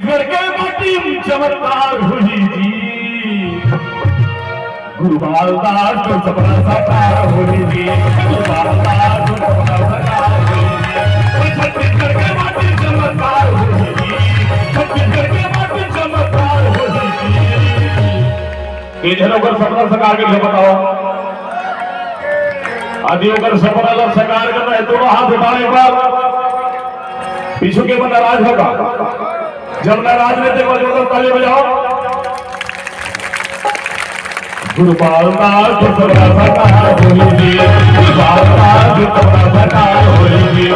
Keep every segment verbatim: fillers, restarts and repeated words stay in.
छत्तीसगढ़ के माटी म चमत्कार होही जी। गुरु बालदास तो सपना साकार होही जी। गुरु बालदास तो सपना साकार होही जी। छत्तीसगढ़ के माटी म चमत्कार होही जी। छत्तीसगढ़ के माटी म चमत्कार होही जी। के झन ओकर सपना साकार करके बताओ। यदि ओकर सपना ला साकार करना हे, दोनों हाथ उठाओ एक बार। पीछू के मन नाराज होगा। जब नाराज रहे, तो जोरदार ताली बजाओ। गुरु बालदास तो सपना साकार होही जी। गुरु बालदास तो सपना साकार होही जी। अउ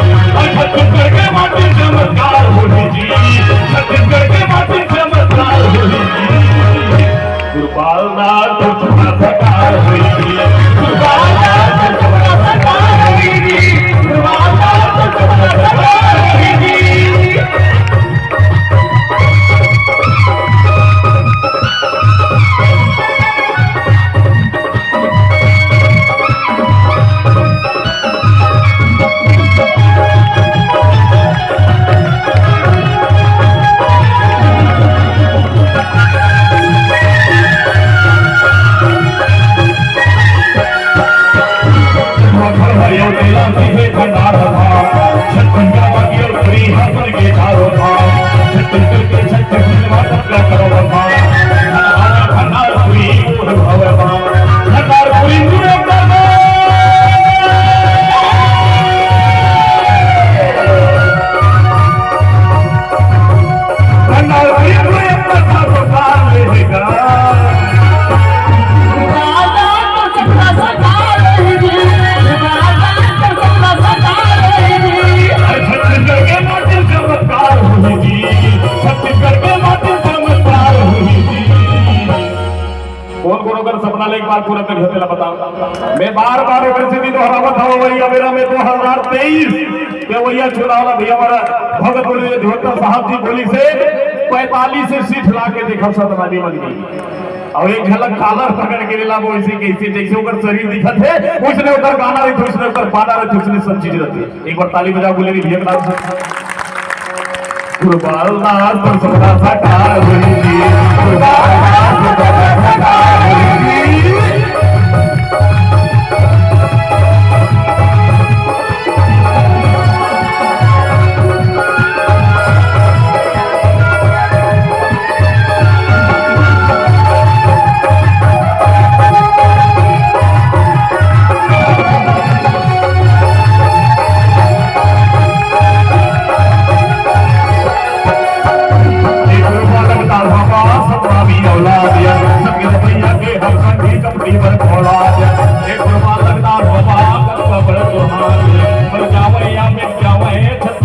छत्तीसगढ़ के माटी म चमत्कार होही जी। छत्तीसगढ़ के माटी म चमत्कार होही जी। गुरु बालदास तो सपना साकार होही जी। गुरु बालदास तो सपना साकार होही जी। गुरु बालदास तो सपना साकार होही जी। कौन कौन ओकर सपना ले एक बार पूरा कर होते ला बताओ। मैं बार बार ओकर सेती दोहरावत हवं, वही अबेरा में दो हज़ार तेईस के वही चुनाव ला भैया हमारा भगत बोले, देवता साहब जी बोलिस हे पैंतालीस से सीट ला के देखो सतनामी मन के। अउ एक झलक कालर पकड़ के लेला, वो ऐसे कैसे जैसे ओकर शरीर दिखत हे, उसने ओकर गाना रहिथे, उसने ओकर पाना रहिथे, उसने सब चीज रहिथे। एक बार ताली बजाओ, बोले नहीं भैया के नाम से। गुरु बालदास तो सपना साकार होही जी, गुरु बालदास तो सपना साकार होही जी।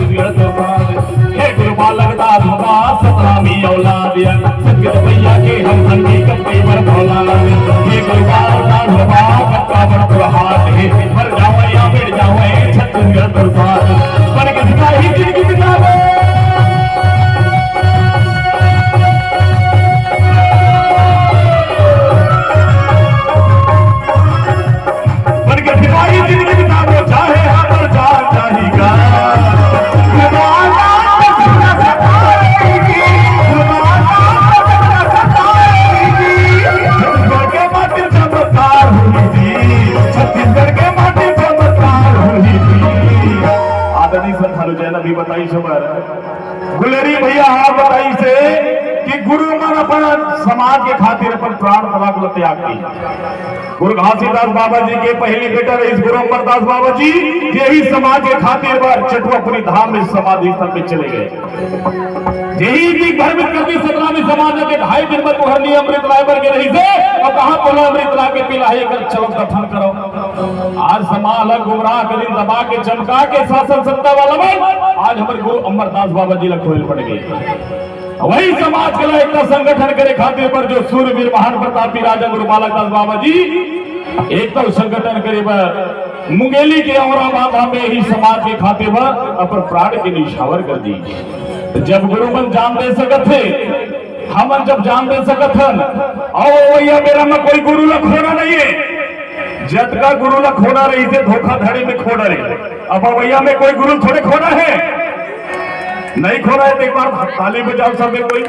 छत्तीसगढ़ के बाबा सतनामी औलाद या, संगीत भैया के हम संगीत के बर भोला। ये गुरुवार का बाबा, कब का बड़ त्योहार है, मर जावे या मिट जावे, छत्तीसगढ़ सरकार। बन के सिपाही जिंदगी बितावे। बन के सिपाही जिंदगी बितावे, चाहे हमर जान जाही गा। छत्तीसगढ़ के माटी चमत्कार होही जी, छत्तीसगढ़ के माटी चमत्कार होही जी। आदरणीय श्रद्धालु जैन अभी बताइस हे गुलेरी भैया, आप बताइस हे कि गुरु मन अपन समाज के खातिर अपन प्राण तलाक ल त्याग दी। गुरु घासीदास बाबा जी के पहली बेटा रहिस गुरु अमरदास बाबा जी, यही समाज के खातिर बर चटुआपुरी धाम में समाधि स्थल में चले गए। यही दिग्भ्रमित कर दी सतनामी समाज के। ढाई दिन बर तुंहर लिए अमृत लाए बर गे रहिस हे, अउ कहाँ तोला अमृत ला के पिलाही कर, चलो दफन करो। आज समाज ला गुमराह करिन, दबा के चमका के शासन सत्ता वाला मन, आज हमर गुरु अमरदास बाबा जी ला खोए ल पड़ गे। वही समाज के ला एकता संगठन करे खातिर बर जो सूरवीर महान प्रतापी राजा गुरु बालक दास बाबा जी एकता संगठन करे बर मुंगेली के औरा बांधा में ही समाज के खातिर बर अपन प्राण के निछावर कर दी। जब गुरु मन जान दे सकत हे, हमन जब जान दे सकत हन, अउ वही बेरा में कोई गुरु ला खोना नहीं है। जतका गुरु ला खोना रहिस हे, धोखाधड़ी में खो डरे। अब अवइया में कोई गुरु थोड़े खोना है। नहीं खोला है तो एक बार ताली बजाओ सब कोई।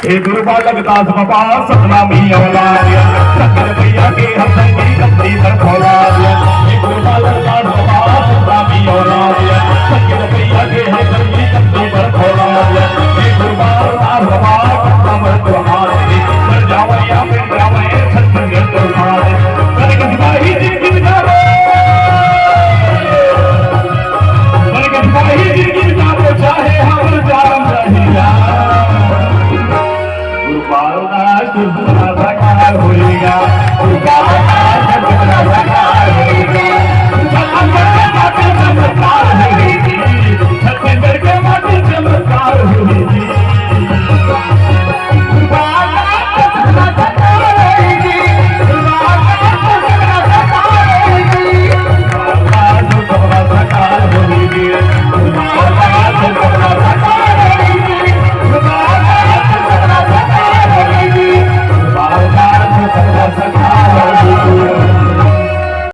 हे गुरु बालक दास बाबा सतनामी औलाद, शंकर भैया के हर संगी गद्दी पर फौलाद। हे गुरु बालक दास बाबा सतनामी औलाद, शंकर भैया के हर संगी